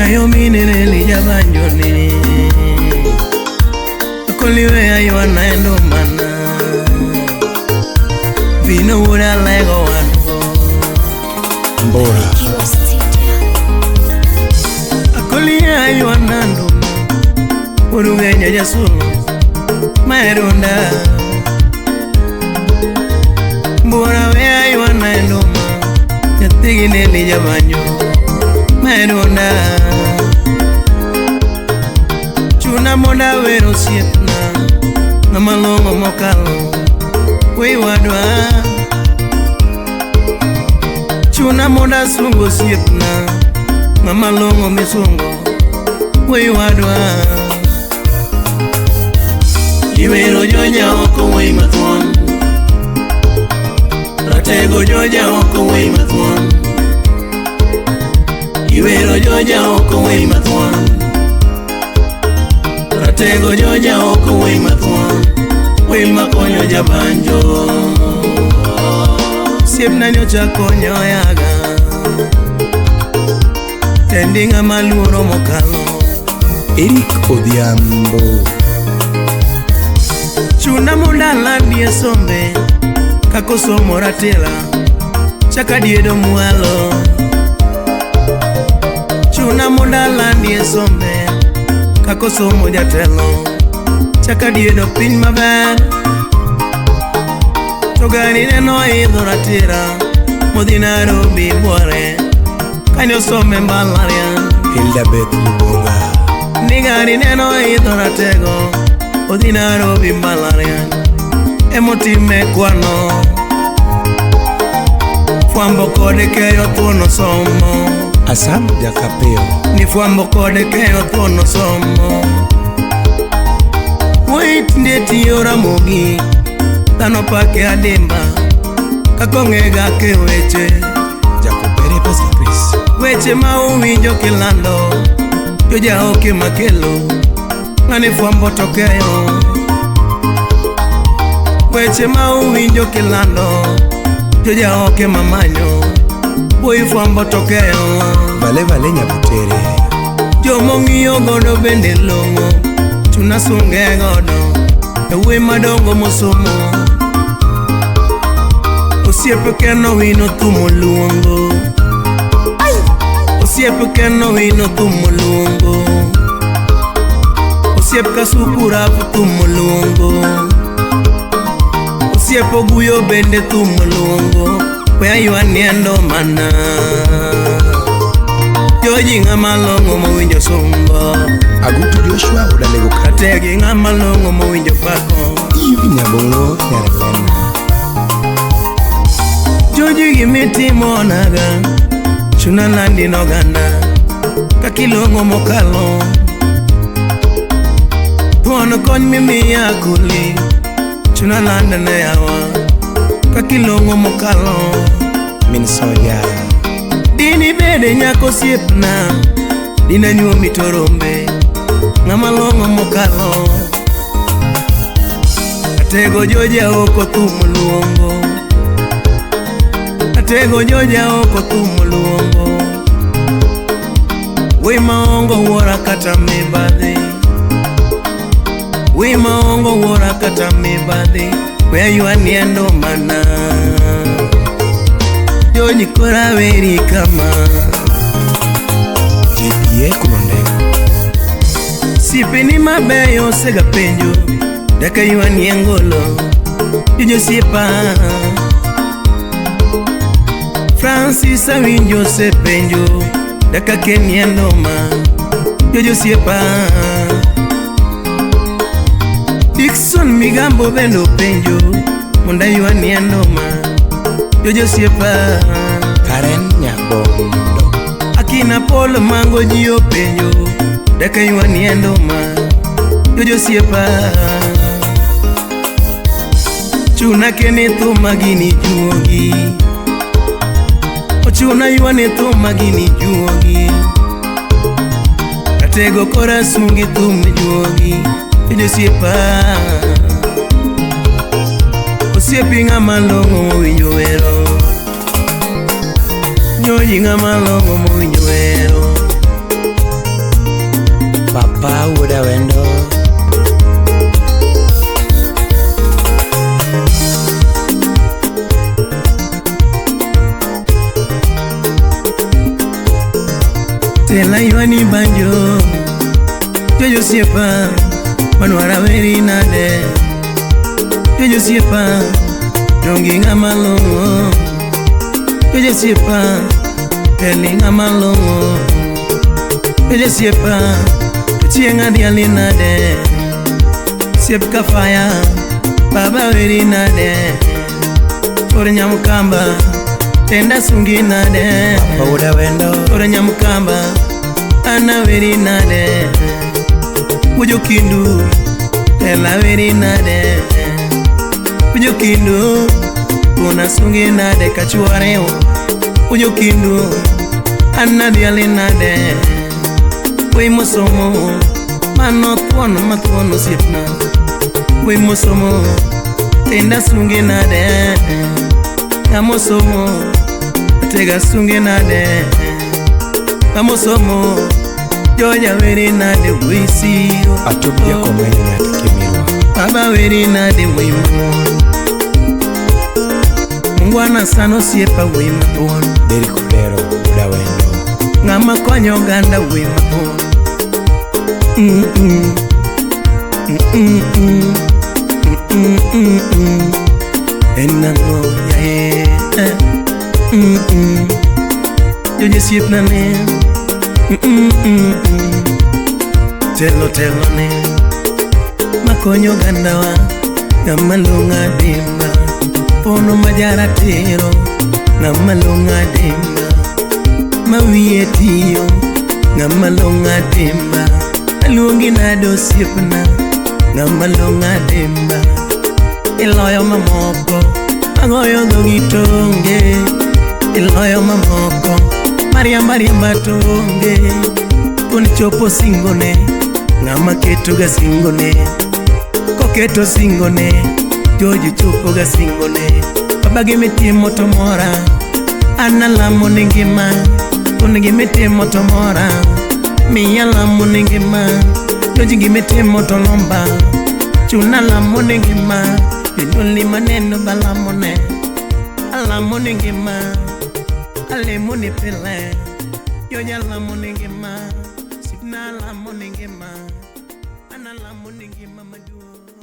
Ayo minene jabanjoni Akoliwe ayo naendo mana Vino ura lego wango Mbora. Akoliwe ayo nando Urugenya jasulo Maerunda Mbora we ayo naendo ma Nyathigi ni jabanjo Maerunda Chuna monda wero osiepna Ng'ama long'o mokalo Wei wadwa Chuna monda sungo osiepna Ng'ama long'o misungo Wei wadwa Iwero joja oko wei mathuon Ratego joja oko wei mathuon Iwero joja oko wei mathuon Ratego joja oko wei mathuon Wei makonyo jabanjo Osiepna nyocha konyo yaga Tendi ng'ama luoro mokalo Eric Odhiambo. Chuna mondo alandie sombe Kako somo ratela Chaka diedo mwalo Chuna mondo alandie sombe Kako somo jatelo Chaka diedo piny maber To gari neno idho ratira Modhi Nairobi buore Kanyo some mbalariany Hilda Beth Lubonga. Ni gari neno idho ratego Odhi Nairobi mbalariany Emotime kwano Fwambo kode keyo thuono somo Asam Jakapeo. Ni fwambo kode keyo thuono somo Wait ndie tiyo Ramogi Dhano pake adimba Kaka ong'ega ke weche Jakopere Pastor Chris. Weche ma uwinjo kilando Jojaoke makelo Ng'ani fwambo to keyo Weche ma uwinjo kilando Jojaoke mamanyo Wuoyi fwambo to keyo Vale Vale Nyabutere. Jomong'iyo godo bende long'o Chuna sunge godo E wuoyi madongo mosomo Osiepe keno wino thumo luongo Osiepe keno wino thumo luongo Osiep kasuku rap thumo luongo Osiep oguyo bende thumo luongo We aywa niendo mana Joji ng'ama long'o mowinjo sungo Agutu Joshua Odalego Kate. Ategi ng'ama long'o mowinjo pako Eve Nyabongo Nyarelena. Joji gimitimo naga Chuna landi noganda Kakilong'o mokalo Thuon kony mimiya kuli Chuna landa ne yawa Kakilong'o mokalo Min Soja. Dini bede nyako osiepna Dina nyuomi to rombe Ng'ama long'o mokalo Atego joja oko thumo luongo Atego joja oko thumo luongo Wei maongo wuora kata mibadhi Wei maongo wuora kata mibadhi We aywa niendo mana Joji kora weri kama JPA Kulondego. Sipini mabeyo osega penjo Daka ywa nie ngolo Jojo osiepa Francis awinjo osepenjo Daka kenie ndoma Jojo osiepa Dickson Migambo bende openjo Mondo aywa nie ndoma Jojo osiepa Karen Nyabondo. Akina Paul Mango ji openjo Daka ywa nie ndoma Jojo osiepa Chuna kene thuma gini juogi Ochuna ywa ne thuma gini juogi Atego kora sungi thum juogi Jojo osiepa Osiepi ng'ama long'o mowinjo wero Joji ng'ama long'o mowinjo wero Papa wuoda wendo. Tela ywani banjo Jojo siepa Manwara weri nade Jojo siepa Dongi ng'ama long'o Jojo siepa Teli ng'ama long'o Jojo siepa Chieng' adhiali nade Siep kafaya Baba weri nade Ore nyamukamba Tenda sungi nade Papa wuoda wendo. Ore nyamukamba Ana weri nade Ujo kindu Tela weri nade Ujo kindu Kuna sungi nade kachuareo Ujo kindu Ana dhiali nade Wei mosomo Mano thuon mathuon osiepna Wei mosomo Tenda sungi nade Ng'amosomo Tega sungi nade Ng'amosomo Joja weri nade wei siro Atub jakomwenyo nyata kimirwa. Baba weri nade wei mang'won Mungwana sana osiepa wei mathuon Derrick Odero wuoda wendo. Ng'ama konyo oganda wei mathuon Mm-mm. Mm-mm-mm. Mm-mm-mm. En ang'o yaye Mm-mm. Jojo osiepna ne Mm-mm-mm. Telo telo ne makonyo ogandawa ng'ama long'o adimba pono ma jaratiro ng'ama long'o adimba ma wiye tiyo ng'ama long'o adimba aluongi nade osiepna ng'ama long'o adimba iloyo mamoko agoyo dhogi tonge iloyo mamoko mariamba riamba tonge koni chopo singone ng'ama ketoga singone koketo singone Joji chopoga singone baba gimitimo to mora an alamo ni ngima koni gimitimo to mora miya lamo ni ngima Joji gimitimo to lomba chuna lamo ni ngima jonyuolni maneno balamone alamo ni ngima alemo ni pile Joja lamo ni ngima sipna alamo ni ngima an alamo ni ngima maduong'.